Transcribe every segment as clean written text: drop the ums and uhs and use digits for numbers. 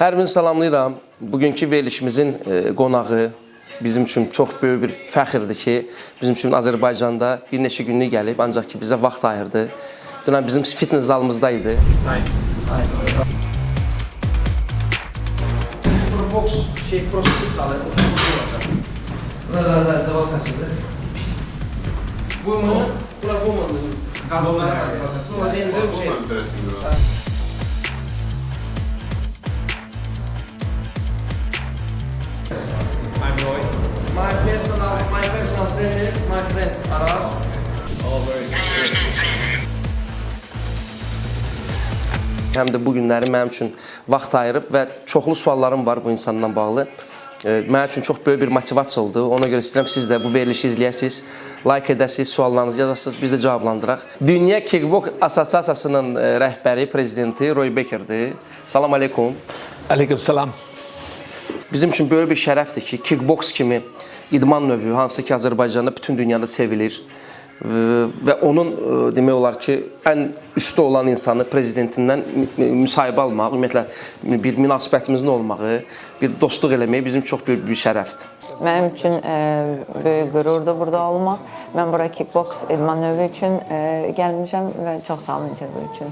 Hər birini salamlayıram. Bugünkü verilişimizin qonağı bizim üçün çox böyük bir fəxrdir ki, bizim üçün Azərbaycanda bir neçə günlük gəlib, ancaq ki bizə vaxt ayırdı. Dünən bizim fitness zalımızda idi. Boks şey crossfit zalı olacaq. Bura razdavalkasıdır. Bu mu? Bura bu mu? Qadınların razdavalkası. Olacaq indi bu şey. I'm Roy. My personal trainer, my friends Aras. Oh, very good. Həm də bu günləri mənim üçün vaxt ayırıb və çoxlu suallarım var bu insanla bağlı. Mənim üçün çox böyük bir motivasiya oldu. Ona görə istəyirəm siz də bu verilişi izləyəsiniz, like edəsiniz, suallarınızı yazasınız, biz də cavablandıraq. Dünya Kickbox Assosiasiyasının rəhbəri, prezidenti Roy Beckerdir. Salam aleykum. Aleyküm salam. Bizim üçün böyük bir şərəfdir ki, kickbox kimi idman növü, hansı ki Azərbaycanda, bütün dünyada sevilir və onun demək olar ki, ən üstdə olan insanı prezidentindən müsahibə almaq, ümumiyyətlə bir münasibətimizin olmağı, bir dostluq eləmək bizim çox böyük bir şərəfdir. Mənim üçün böyük qürurdur burada olmaq. Mən bura kickbox idman növü üçün gəlmişəm və çox sağ olun intervyu üçün.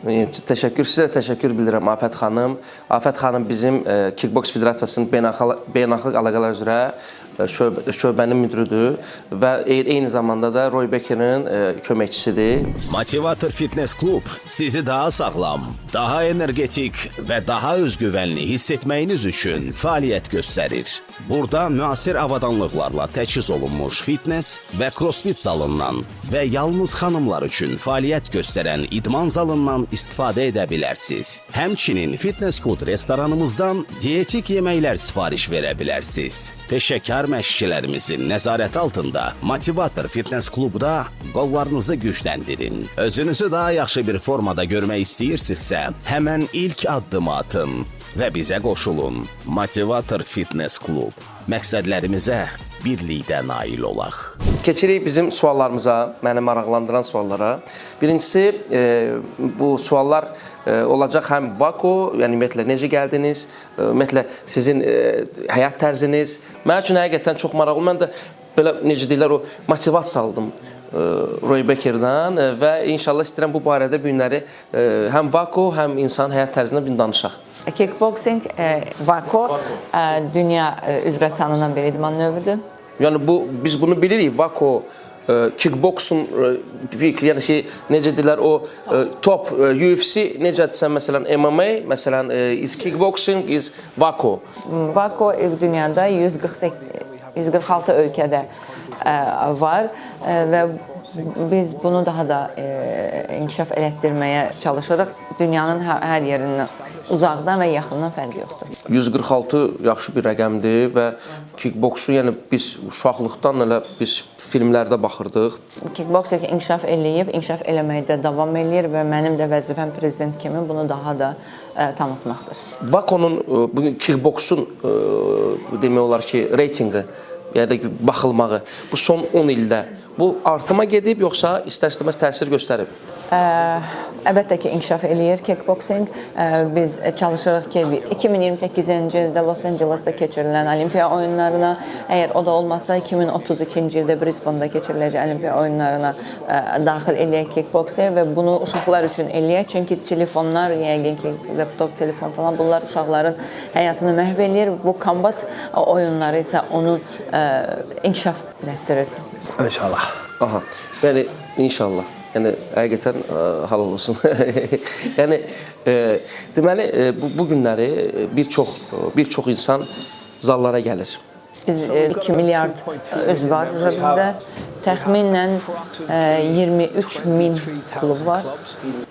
Təşəkkür, sizə də təşəkkür bildirəm Afət xanım. Afət xanım bizim Kickbox Federasiyasının beynəlxalq əlaqələr üzrə şöbənin müdiridir və eyni zamanda da Roy Becker'in köməkçisidir. Motivator Fitness Klub sizi daha sağlam, daha energetik və daha özgüvənli hiss etməyiniz üçün fəaliyyət göstərir. Burada müasir avadanlıqlarla təchiz olunmuş fitness və crossfit zalından və yalnız xanımlar üçün fəaliyyət göstərən idman zalından istifadə edə bilərsiniz. Həmçinin Fitness Food restoranımızdan dietik yeməklər sifariş verə bilərsiniz. Peşəkar məşqçilərimizin nəzarəti altında Motivator Fitness Klubda qollarınızı gücləndirin. Özünüzü daha yaxşı bir formada görmək istəyirsinizsə, həmən ilk addımı atın və bizə qoşulun. Motivator Fitness Klub. Məqsədlərimizə birlikdə nail olaq. Keçirik bizim suallarımıza, məni maraqlandıran suallara. Birincisi, bu suallar olacaq həm WACO, yəni ümumiyyətlə necə gəldiniz, ümumiyyətlə sizin həyat tərziniz. Mənim üçün həqiqətən çox maraqlı. Mən də belə necə deyirlər o motivasiya aldım Roy Becker'dan və inşallah istəyirəm bu barədə bu günləri həm WACO, həm insan həyat tərzindən bir danışaq. Kickboxing, WACO dünya üzrə tanınan bir idman növüdür. Yəni bu biz bunu bilirik. WACO kickboxun bir yəni şey necə deyirlər o top UFC necədirsə məsələn MMA, məsələn is kickboxing is WACO. WACO dünyada 148 146 ölkədə var və biz bunu daha da inkişaf elətdirməyə çalışırıq. Dünyanın hər yerindən, uzaqdan və yaxından fərqi yoxdur. 146 yaxşı bir rəqəmdir və kickboksu yəni biz uşaqlıqdan elə biz filmlərdə baxırdıq. Kickboxing inkişaf eləyib, inkişaf eləməkdə davam eləyir və mənim də vəzifəm prezident kimi bunu daha da tanıtmaqdır. WACO-nun bugün kickboksun demək olar ki, reytinqi ya da ki, baxılmağı bu son 10 ildə bu artıma gedib yoxsa istər-istəməz təsir göstərib? Əlbəttə ki, inkişaf eləyir kickboxing. Biz çalışırıq ki, 2028-ci ildə Los Angelesda keçirilən Olimpiya oyunlarına, əgər o da olmasa 2032-ci ildə Brisbane-da keçiriləcək Olimpiya oyunlarına daxil eləyək kickboxi və bunu uşaqlar üçün eləyək. Çünki telefonlar, yəqin ki, laptop, telefon falan bunlar uşaqların həyatını məhv eləyir. Bu kombat oyunları isə onu inkişaf elətdirir. İnşallah. Aha. Yəni inşallah. Yəni həqiqətən halal olsun. Yəni deməli bu günləri bir çox insan zallara gəlir. Biz 2 milyard üzv var bizdə. Təxminən 23 min klub var.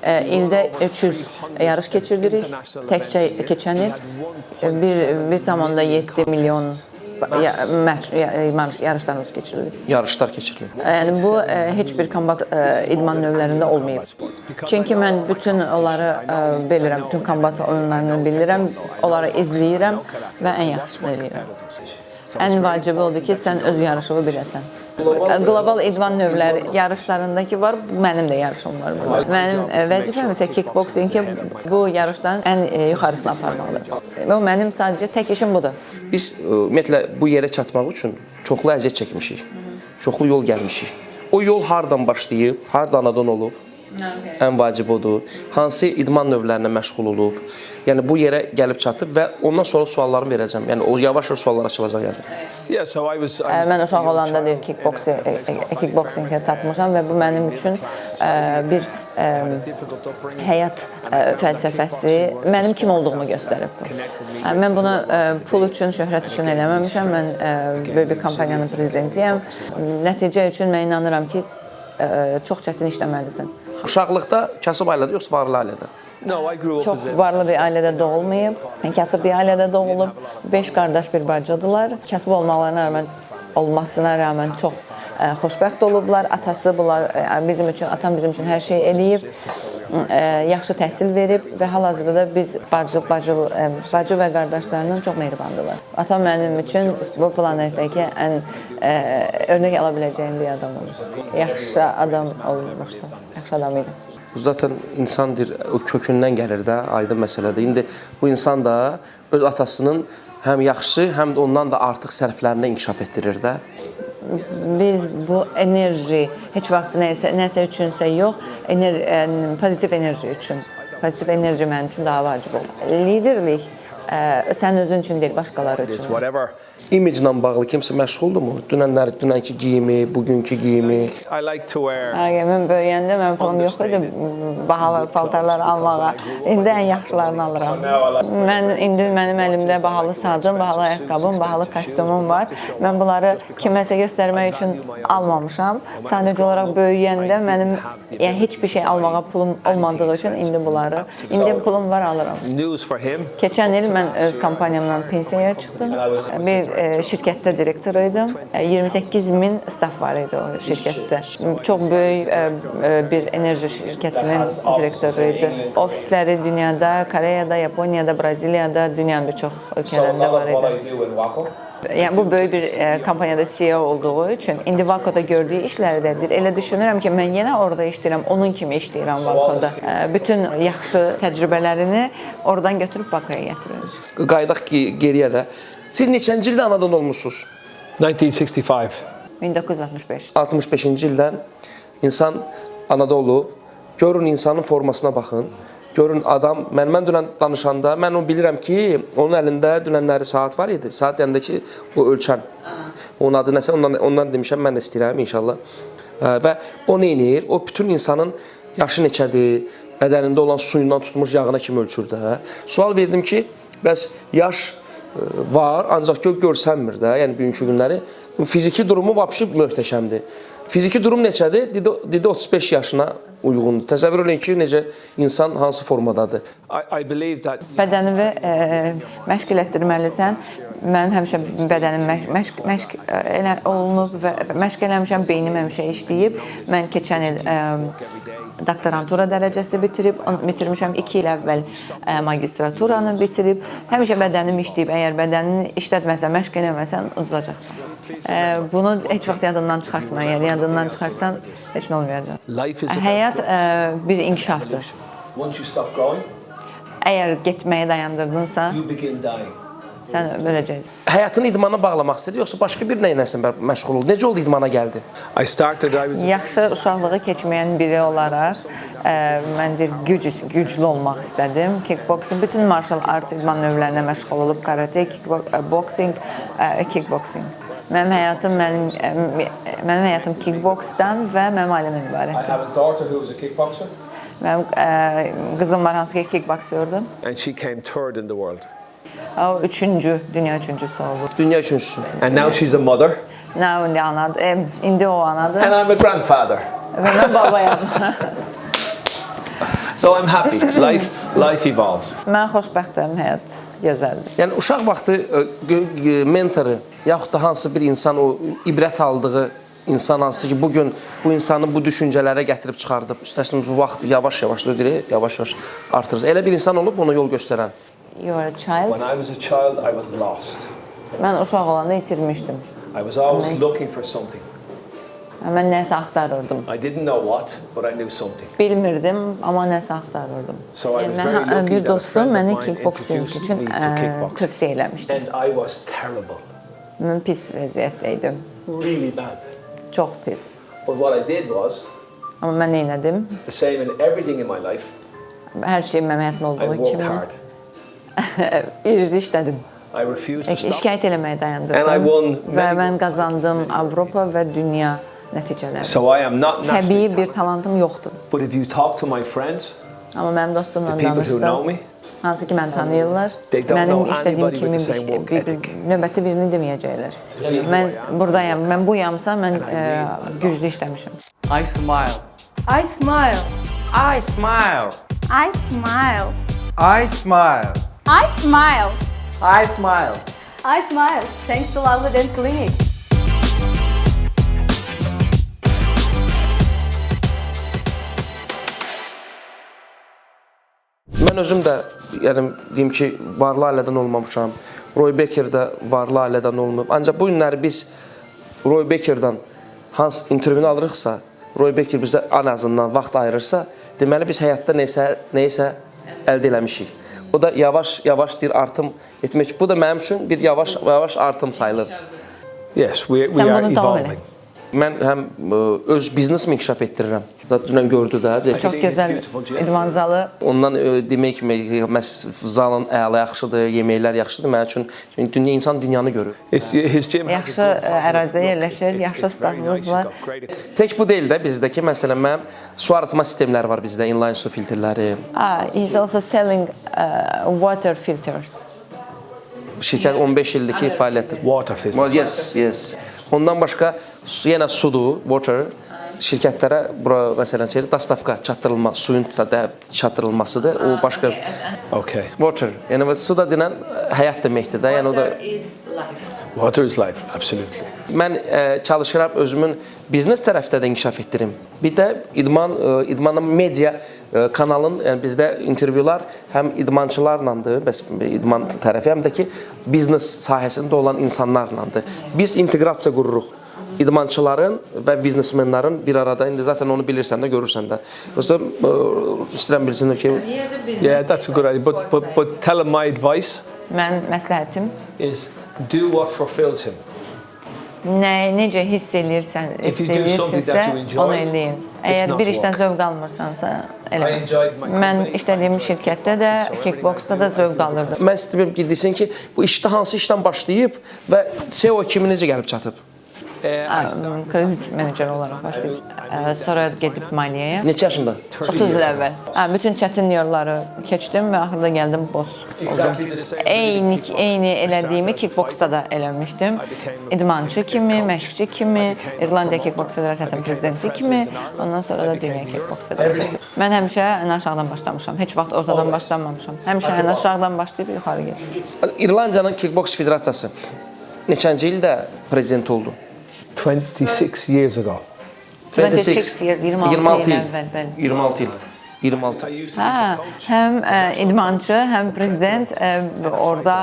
İldə 300 yarış keçirdirik. Təkcə keçən il 1,7 milyon yarışlarımız keçirilir. Yarışlar keçirilir. Yəni bu heç bir kombat idman növlərində olmayıb. Çünki mən bütün onları bilirəm, bütün kombat oyunlarını bilirəm, onları izləyirəm və ən yaxşısını eləyirəm. Ən vacibi odur ki, sən öz yarışını biləsən. Qlobal idman növləri yarışlarındakı var, bu mənim də yarışım var burada. Mənim vəzifəm isə kickboxingi bu yarışların ən yuxarısına aparmaqdır. Və mənim sadəcə tək işim budur. Biz ümumiyyətlə bu yerə çatmaq üçün çoxlu əziyyət çəkmişik. Çoxlu yol gəlmişik. O yol hardan başlayıb, harda anadan olub? Ən vacib odur. Hansı idman növlərinə məşğul olub? Yəni bu yerə gəlib çatıb və ondan sonra suallarımı verəcəm. Yəni o yavaş-yavaş suallar açılacaq yəni. Yeah, so I was Mən uşaq olanda deyir kickboxinqə tapmışam və bu mənim üçün bir həyat fəlsəfəsi, mənim kim olduğumu göstərib bu. Mən bunu pul üçün, şöhrət üçün eləməmişəm. Mən böyük bir kompaniyanın prezidentiyəm. Nəticə üçün mən inanıram ki, çox çətin işləməlisən. Uşaqlıqda kasıb ailədə yoxsa varlı ailədə? No, I grew up Çox as a varlı bir ailədə doğulmayıb, kasıb bir ailədə doğulub. 5 qardaş, bir bacıdırlar. Kasıb olmasına rəğmən çox xoşbəxt olublar. Atası bunlar bizim üçün, atam bizim üçün hər şey eləyib. Yaxşı təhsil verib və hal-hazırda da biz bacı və qardaşlarından çox mehribandılar. Atam mənim üçün bu planetdəki ən örnək ala biləcəyim bir adam olub. Yaxşı adam olmuşdu. Yaxşı adam idi. Bu zaten insandır, o kökündən gəlir də, aydın məsələdir. İndi bu insan da öz atasının həm yaxşı, həm də ondan da artıq sərflərini inkişaf etdirir də. Biz bu enerji heç vaxt nəsə üçünsə yox, pozitiv enerji üçün. Pozitiv enerji mənim üçün daha vacib olur. Liderlik sən özün üçün deyil, başqaları üçün. Whatever. İmiclə bağlı kimsə məşğuldurmu? Dünənlər, dünənki geyimi, bugünkü geyimi. I like to wear Ay, mən böyüyəndə mənim pulum yox idi bahalı paltarlar almağa. İndi ən yaxşılarını alıram. Mən indi mənim əlimdə bahalı saatım, bahalı ayaqqabım, bahalı kostyumum var. Mən bunları kiməsə göstərmək üçün almamışam. Sadəcə olaraq böyüyəndə mənim yəni heç bir şey almağa pulum olmadığı üçün indi bunları. İndi pulum var, alıram. News for him. Keçən il mən öz kompaniyamdan pensiyaya çıxdım. Bir şirkətdə direktor idim. 28 min staff var idi o şirkətdə. Çox böyük bir enerji şirkətinin direktoru idi. Ofisləri dünyada, Koreyada, Yaponiyada, Braziliyada, dünyanın bir çox ölkələrində var idi. Do in WACO. Yəni bu böyük bir kompaniyada CEO olduğu üçün indi Vakoda gördüyü işləri də deyir. Elə düşünürəm ki, mən yenə orada işləyirəm, onun kimi işləyirəm Vakoda. Bütün yaxşı təcrübələrini oradan götürüb Vakoya gətirir. Qayıdaq ki, geriyə də. Siz neçənci ildə anadan olmusunuz? 1965. 1965. 65-ci ildən insan anada olub. Görün insanın formasına baxın. Görün adam, mən dünən danışanda mən onu bilirəm ki, onun əlində dünənləri saat var idi. Saat deyəndə ki, o ölçən. Onun adı nəsə ondan demişəm, mən də istəyirəm inşallah. Və o nə edir? O bütün insanın yaşı neçədir, bədənində olan suyundan tutmuş yağına kimi ölçür də. Sual verdim ki, bəs yaş var, ancaq görsənmir də, yəni bugünkü günləri. Fiziki durumu vəbşi möhtəşəmdir. Fiziki durum neçədir? Dedi 35 yaşına uyğundur. Təsəvvür eləyin ki, necə insan hansı formadadır. I believe that Bədənini məşq elətdirməlisən. Mənim həmişə bədənim məşq elə olunub və məşq eləmişəm, beynim həmişə işləyib. Mən keçən il doktorantura dərəcəsi bitirmişəm. 2 il əvvəl magistraturanı bitirib. Həmişə bədənim işləyib. Əgər bədənini işlətməsən, məşq eləməsən, udacaqsan. Bunu heç vaxt yadından çıxartma. Əgər yadından çıxartsan, heç nə olmayacaq. Life is about Həyat bir inkişafdır. Once you stop growing, Əgər getməyi dayandırdınsa, you begin dying. Sən öləcəksən. Həyatını idmana bağlamaq istədi, yoxsa başqa bir nə iləsə məşğul oldu? Necə oldu idmana gəldi? I started, I was Yaxşı uşaqlığı keçməyən biri olaraq mən deyir güclü olmaq istədim. Kickboxing, bütün martial art idman növlərinə məşğul olub, karate, kickboxing, kickboxing. Mənim həyatım kickboxdan və mənim ailəmdən I ibarətdir. Have a daughter who was a kickboxer. Mənim qızım var, hansı ki kickboxerdir. And she came third in the world. O üçüncü, dünya üçüncüsü oldu. Dünya üçüncüsü. And now she's a mother Nə indi anadır, indi o anadır and I'm a grandfather. Və mən babayam. So I'm happy. Life evolves. Mən xoşbəxtəm, həyat gözəldir. Yəni uşaq vaxtı mentoru yaxud da hansı bir insan o ibrət aldığı insan hansı ki bu gün bu insanı bu düşüncələrə gətirib çıxardıb. İstərsəniz bu vaxt yavaş-yavaş deyir, yavaş-yavaş artırır. Elə bir insan olub ona yol göstərən. You are a child. When I was a child, I was lost. Mən uşaq olanda itirmişdim. I was always looking for something. Mən nəsə axtarırdım. I didn't know what, but I knew something. Bilmirdim, amma nəsə axtarırdım. So I was Yəni, very mən, lucky bir that a dostum friend of mənə mine kickboxing introduced üçün me to kickboxing. tövsiyə eləmişdi. And I was terrible, Mən pis vəziyyətdə idim. really bad. Çox pis. But what I did was Amma mən nə etdim? the same in everything in my life. Hər şey mənim həyatımda I olduğu worked kimi hard. irili işlədim. I refused to stop. Şikayət eləməyə dayandırdım. And I won Və many mən qazandım Avropa və dünya nəticələri. So I am not naturally Təbii bir talented. talantım yoxdur. But if you talk to my friends, Amma mənim dostumla The people who know danışsaz, me, hansı ki məni tanıyırlar, they don't mənim know işlədiyim anybody with kimi the same bir, work bir, bir ethic. növbəti birini deməyəcəklər. Mən burdayam, mən buyamsa, mən güclü işləmişəm. I smile. I smile. I smile. I smile. I smile. I smile. I smile. I smile. Thanks to Lovely Dent Clinic. Mən özüm də, yəni deyim ki, varlı ailədən olmamışam. Roy Becker də varlı ailədən olmayıb. Ancaq bu günləri biz Roy Beckerdən hansı intervyunu alırıqsa, Roy Becker bizə ən azından vaxt ayırırsa, deməli biz həyatda nəyisə əldə eləmişik. O da yavaş-yavaş deyir artım etmək. Bu da mənim üçün bir yavaş-yavaş artım sayılır. Yes, we Sən are bunu davam elə. evolving. Mən həm öz biznesimi inkişaf etdirirəm. Zaten dünən gördü də. Çox gözəl idman zalı. Ondan demək ki, məhz zalın əla yaxşıdır, yeməklər yaxşıdır mənim üçün. Çünki dünya insan dünyanı görür. His gym has a Yaxşı good positive ərazidə look. yerləşir, yaxşı It's very stafımız nice. You've var. got great Tək bu deyil də bizdəki məsələn mənim su arıtma sistemləri var bizdə, inline su filtrləri. Ah, he's also selling water filters. Şirkət 15 ildir ki fəaliyyətdir. Water filters. Well, yes. Ondan başqa yenə sudur, water. Şirkətlərə bura məsələn şey dastavka çatdırılma, suyun çatdırılmasıdır. O başqa Okay. water. Yəni bu su da denən həyat deməkdir də. Yəni o da Water is life, absolutely. Mən çalışıram özümün biznes tərəfdə də inkişaf etdirim. Bir də idman idmanın media kanalın, yəni bizdə intervyular həm idmançılarlandır, bəs idman tərəfi, həm də ki biznes sahəsində olan insanlarlandır. Biz inteqrasiya qururuq. İdmançıların və biznesmenlərin bir arada indi zaten onu bilirsən də, görürsən də. Dostum, istəyirəm bilsin ki, Yeah, that's a good idea. But tell him my advice Mənim məsləhətim is do what fulfills him. necə hiss eləyirsən, If hiss you do something that you eləyirsinsə, enjoy, onu eləyin. it's Əgər not bir işdən work. zövq almırsansa, I eləmə. enjoyed my Mən company, I işlədiyim enjoyed şirkətdə də, kickboxing, so everything I kickboxda do, da I zövq do. alırdım. Mən istəyirəm ki, desin ki, bu işdə hansı işdən başlayıb və CEO kimi necə gəlib çatıb? Kredit meneceri olaraq başlayıb. Sonra gedib maliyyəyə. Neçə yaşında? 30 il əvvəl. Bütün çətin yolları keçdim və axırda gəldim boss oldum. Eyni elədiyimi kickboxda da eləmişdim. İdmançı kimi, məşqçi kimi, İrlandiya Kickbox Federasiyasının prezidenti kimi, ondan sonra da Dünya Kickbox Federasiyası. Mən həmişə ən aşağıdan başlamışam. Heç vaxt ortadan başlamamışam. Həmişə ən aşağıdan başlayıb yuxarı getmişəm. İrlandiyanın Kickbox Federasiyası neçənci ildə prezident oldu? 26 years ago. 26 years, 26 il əvvəl, bəli. 26 il. 26. Hə, həm idmançı, həm prezident orada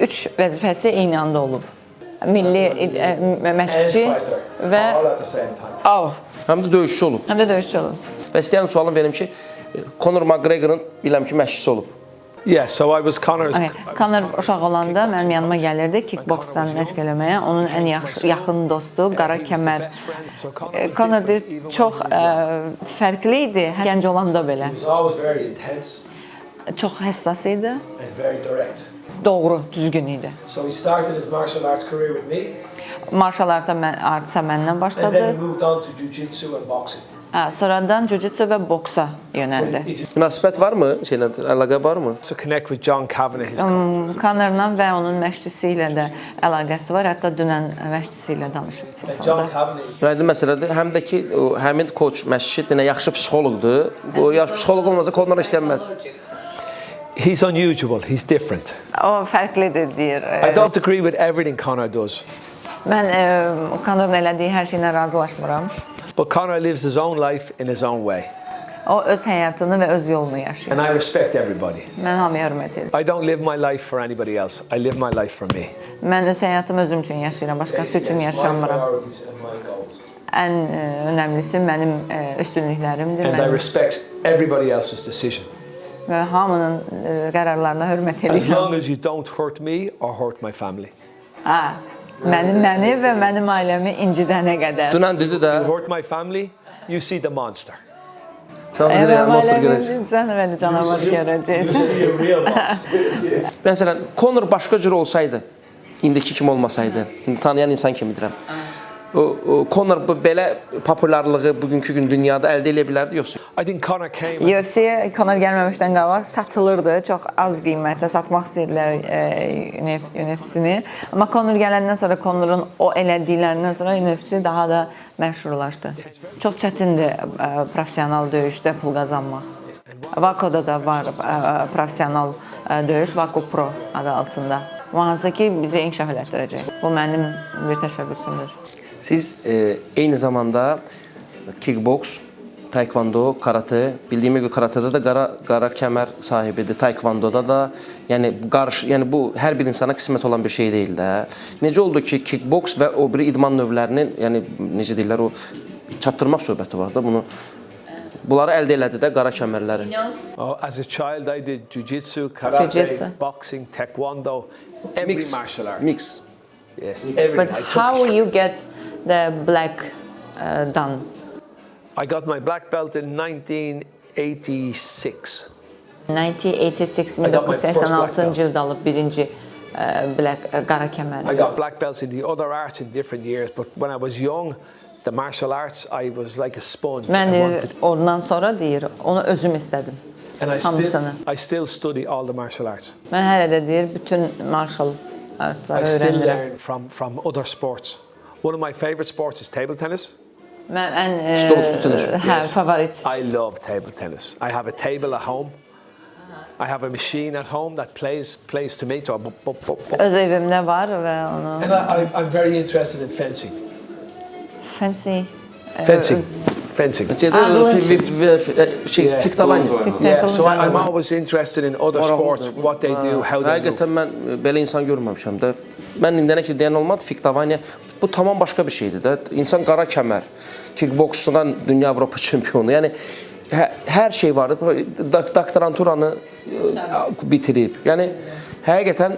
üç vəzifəsi eyni anda olub. Milli məşqçi və Av. Həm də döyüşçü olub. Həm də döyüşçü olub. Və istəyirəm sualını verim ki, Conor McGregor'ın biləm ki, məşqçisi olub. Yeah, so I was Conor's. Okay. Conor uşaq olanda mənim yanıma gəlirdi kickboxdan məşq eləməyə. Onun ən yaxşı yaxın dostu qara kəmər. Conor deyir, çox fərqli idi gənc olanda belə. He was always very intense Çox həssas idi. and very direct. Doğru, düzgün idi. So he started his martial arts career with me, Martial art'a artsa məndən and then başladı. he moved on to jiu-jitsu and boxing. Hə, sonradan jiu-jitsu və boksa yönəldi. Münasibət varmı? Şeylə əlaqə varmı? To connect with John Kavanagh, his coach. Conorla və onun məşqçisi ilə də əlaqəsi var. Hətta dünən məşqçisi ilə danışıb And John telefonda. Kavanagh Aydın məsələdir. Həm də ki, o, həmin koç məşqçi denə yaxşı psixoloqdur. Bu yaxşı psixoloq olmasa Conor işlənməz. He's unusual, he's different. O fərqlidir deyir. I don't agree with everything Conor does, Mən Conorun elədiyi hər şeylə razılaşmıram. but Conor lives his own life in his own way. O öz həyatını və öz yolunu yaşayır. And I respect everybody. Mən hamıya hörmət edirəm. I don't live my life for anybody else. I live my life for me. Mən öz həyatımı özüm üçün yaşayıram, başqası üçün yaşamıram. Priorities and my goals. Ən önəmlisi mənim üstünlüklərimdir. And I Mənim respect everybody else's decision. və hamının qərarlarına hörmət As edirəm. long as you don't hurt me or hurt my family. Ha, məni və mənim ailəmi incidənə qədər. Dünən dedi də, You hurt my family, you see the monster. sən Əgər dedi real monster ailəmi görəcəksən. incitsən, bəli, canavar görəcəksən. see a real monster. Məsələn, Conor başqa cür olsaydı, indiki kimi olmasaydı, indi tanıyan insan kimidirəm. O Conor bu belə populyarlığı bugünkü gün dünyada əldə eləyə bilərdi yoxsa? I think Conor came. UFC-yə Conor gəlməmişdən qabaq satılırdı. Çox az qiymətə satmaq istəyirdilər UFC-ni. Amma Conor gələndən sonra Conorun o elədiklərindən sonra UFC daha da məşhurlaşdı. Çox çətindir professional döyüşdə pul qazanmaq. Vakoda da var professional döyüş, Vako Pro adı altında. Bu hansı ki bizi inkişaf elətdirəcək. Bu mənim bir təşəbbüsümdür. Siz eyni zamanda kickbox, taekwondo, karate, bildiyimə görə karatedə də qara kəmər sahibidir, taekwondoda da, yəni qarşı, yəni bu hər bir insana qismət olan bir şey deyil də. Necə oldu ki, kickbox və o biri idman növlərinin, yəni necə deyirlər, o çatdırmaq söhbəti var da bunu. Bunları əldə elədi də qara kəmərləri. Oh, as a child, I did jiu-jitsu, karate, Jiu-jitsu. boxing, taekwondo, every Mix. martial art. Mix. Yes, everything. But I took- how you get the black done? I got my black belt in 1986. 1986 I got my first black 1986-cı ildə alıb birinci black qara I kəməri. got black belts in the other arts in different years, but when I was young, the martial arts, I was like a sponge. Mən I deyir, wanted, ondan sonra deyir, onu özüm istədim. and I still, Hamısını. I still study all the martial arts. Mən hələ də deyir, bütün martial artsları I still öyrənirəm. learn from other sports. One of my favorite sports is table tennis. Mən ən Stol üstü tennis. hə, favorit. I love table tennis. I have a table at home. I have a machine at home that plays to me. So I bup, bup, bup, bup. Öz evimdə var və onu And I'm very interested in fencing. fancy Fencing. Fencing. Şeydə şey Yeah. fixtavaniya. Yeah, so I'm always interested in other sports, what they do, how they move. Həqiqətən mən belə insan görməmişəm də. Mən indiyənə kimi deyən olmadı, fixtavaniya bu tamam başqa bir şeydir də. İnsan qara kəmər, kickboksdan dünya Avropa çempionu. Yəni hər şey vardı. Doktoranturanı bitirib. Yəni həqiqətən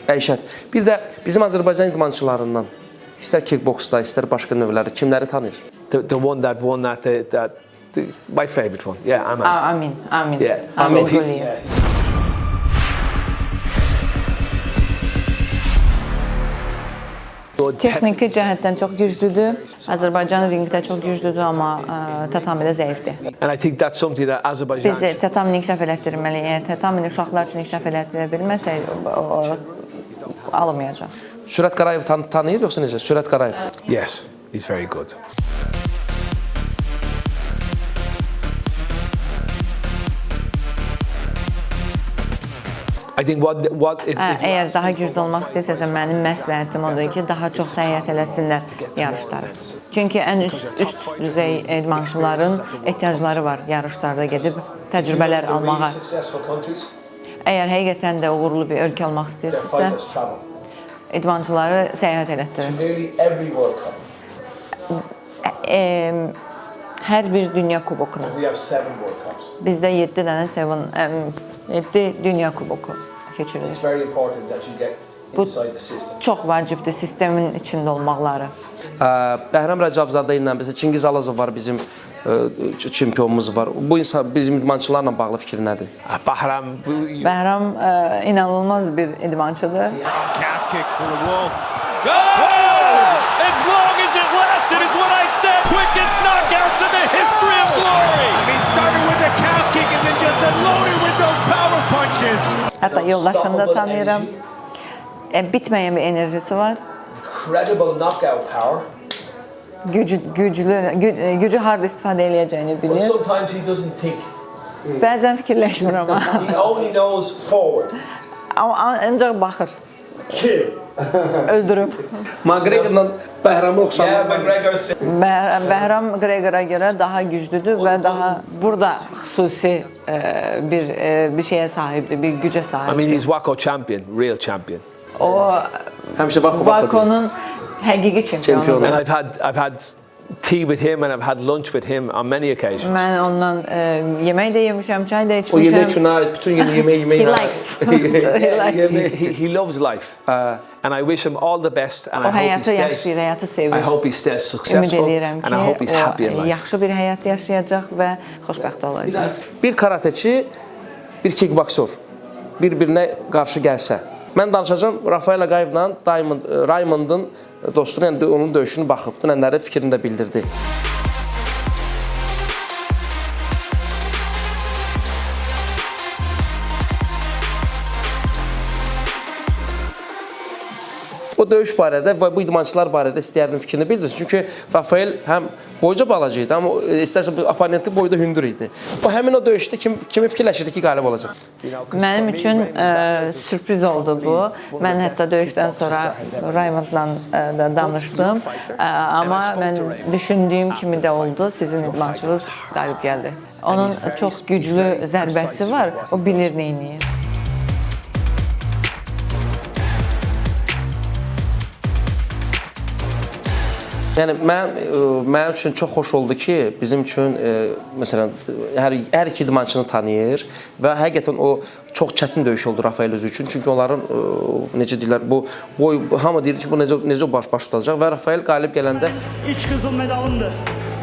dəhşət. Bir də bizim Azərbaycan idmançılarından istər kickboksda, istər başqa növlərdə kimləri tanıyır? The one that won that, my favorite one. Yeah, Aman. Amin, amin. Yeah. Amin So he- Quliyev. yeah. Good Texniki cəhətdən çox güclüdür. Azərbaycan ringdə çox güclüdür, amma tatamidə zəifdir. And I think that's something that Azerbaijan Biz tatamini inkişaf elətdirməliyik. Əgər tatamini uşaqlar üçün inkişaf elətdirə bilməsək, o alınmayacaq. Sürət Qarayev tanıyır yoxsa necə? Sürət Qarayev. Yes, he's very good. I think what if, Hə, if you əgər daha güclü olmaq istəyirsənsə, mənim məsləhətim odur ki, daha çox səyyət eləsinlər yarışlara. Çünki ən üst düzey idmançıların ehtiyacları var yarışlarda gedib təcrübələr almağa. Successful countries, Əgər həqiqətən də uğurlu bir ölkə olmaq their istəyirsinizsə, fighters travel. idmançıları səyahət elətdirin. Nearly every World Cup. Hər bir dünya kubokuna. We have 7 World Cups. Bizdə 7 dənə 7 dünya kuboku keçirilir. It's very important that you get inside the system. Çox vacibdir sistemin içində olmaqları. Bəhram Rəcəbzadə ilə məsələn Çingiz Alazov var bizim çempionumuz var. Bu insan bizim idmançılarla bağlı fikri nədir? Bahram, Bəhram inanılmaz bir idmançıdır. Calf kick for the Wolf. Oh! As long as it lasted is what I said. Quickest knockouts in the history of glory. I mean, started with the calf kick and then just unloaded with those power punches. Hətta yoldaşını da tanıyıram. Bitməyən bir enerjisi var. Incredible knockout power. Gücü harda istifadə eləyəcəyini But bilir. sometimes he doesn't think. Bəzən fikirləşmir amma. He only knows forward. Amma ancaq baxır. Kill. Öldürüb. McGregorla Bəhramı oxşanlar. McGregor. Bəhram Qreqora görə daha güclüdür və daha burada xüsusi bir şeyə sahibdir, bir gücə I sahibdir. mean, he's WAKO champion, real champion. O Həmişə Vako Vako. WAKO-nun həqiqi çempiyonudur. Çempionu. And I've had tea with him and I've had lunch with him on many occasions. Mən ondan yemək də yemişəm, çay da içmişəm. O yemək üçün ha, bütün gün yemək yemək. He likes food. He likes. He loves life. And I wish him all the best and O I hope he həyatı stays yaşayır, həyatı sevir. I hope he stays Ümid successful eləyirəm and I hope he's ki, happy in o life. yaxşı bir həyat yaşayacaq və xoşbəxt olacaq. Bir karateçi, bir kickboksor bir-birinə qarşı gəlsə. Mən danışacağam Rafael Agayevlə Raymond'ın dostunu, yəni onun döyüşünü baxıb. Dünənləri fikrini də bildirdi. O döyüş barədə və bu idmançılar barədə istəyərdim fikrini bildirsin. Çünki Rafael həm boyca balaca idi, amma istərsə bu oponenti boyda hündür idi. O həmin o döyüşdə kimi fikirləşirdi ki, qalib olacaq? Mənim üçün sürpriz oldu bu. Mən hətta döyüşdən sonra Raymondla da danışdım. Amma mən düşündüyüm kimi də oldu. Sizin idmançınız qalib gəldi. Onun çox güclü zərbəsi var. O bilir neyniyir. Yəni mənim üçün çox xoş oldu ki, bizim üçün məsələn hər iki idmançını tanıyır və həqiqətən o çox çətin döyüş oldu Rafael özü üçün. Çünki onların necə deyirlər, bu boy hamı deyir ki, bu necə baş tutacaq və Rafael qalib gələndə İlk qızıl medalımdır.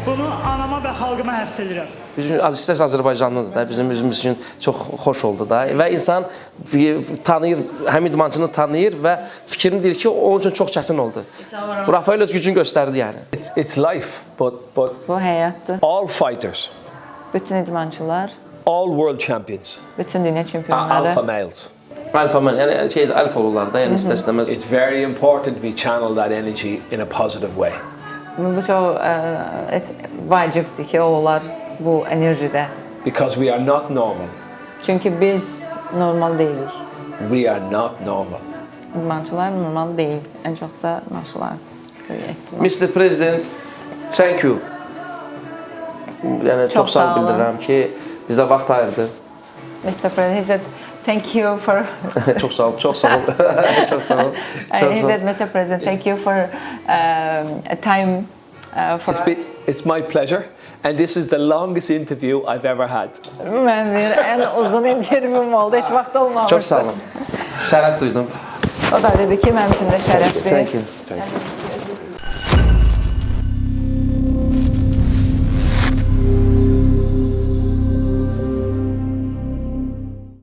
Bunu anama və xalqıma həvs edirəm. Bizim istərsə Azərbaycanlıdır da, bizim özümüz üçün çox xoş oldu da və insan tanıyır, həm idmançını tanıyır və fikrini deyir ki, onun üçün çox çətin oldu. Rafael öz gücünü göstərdi yəni. It's life, but Bu həyatdır. all fighters, Bütün idmançılar, all world champions bütün dünya are çempionları alpha males. Alfa men, yəni şey alfa olurlar da, yəni istər-istəməz. It's very important we channel that energy in a positive way. Bu çox vacibdir ki, onlar bu enerjidə. Because we are not normal. Çünki biz normal deyilik. We are not normal. İdmançılar normal deyil. Ən çox da martial arts. Mr. President, thank you. Yəni çox sağ ol bildirirəm ki, bizə vaxt ayırdı. Mr. President, he said, thank you for... Çox sağ ol, çox sağ ol. Çox sağ ol. He said, Mr. President, thank you for time for us. It's my pleasure. And this is the longest interview I've ever had. Mən bir ən uzun intervyum oldu, heç vaxt olmamışdı. Çox sağ olun. Şərəf duydum. O da dedi ki, mənim üçün də şərəfdir. Thank you. Thank you.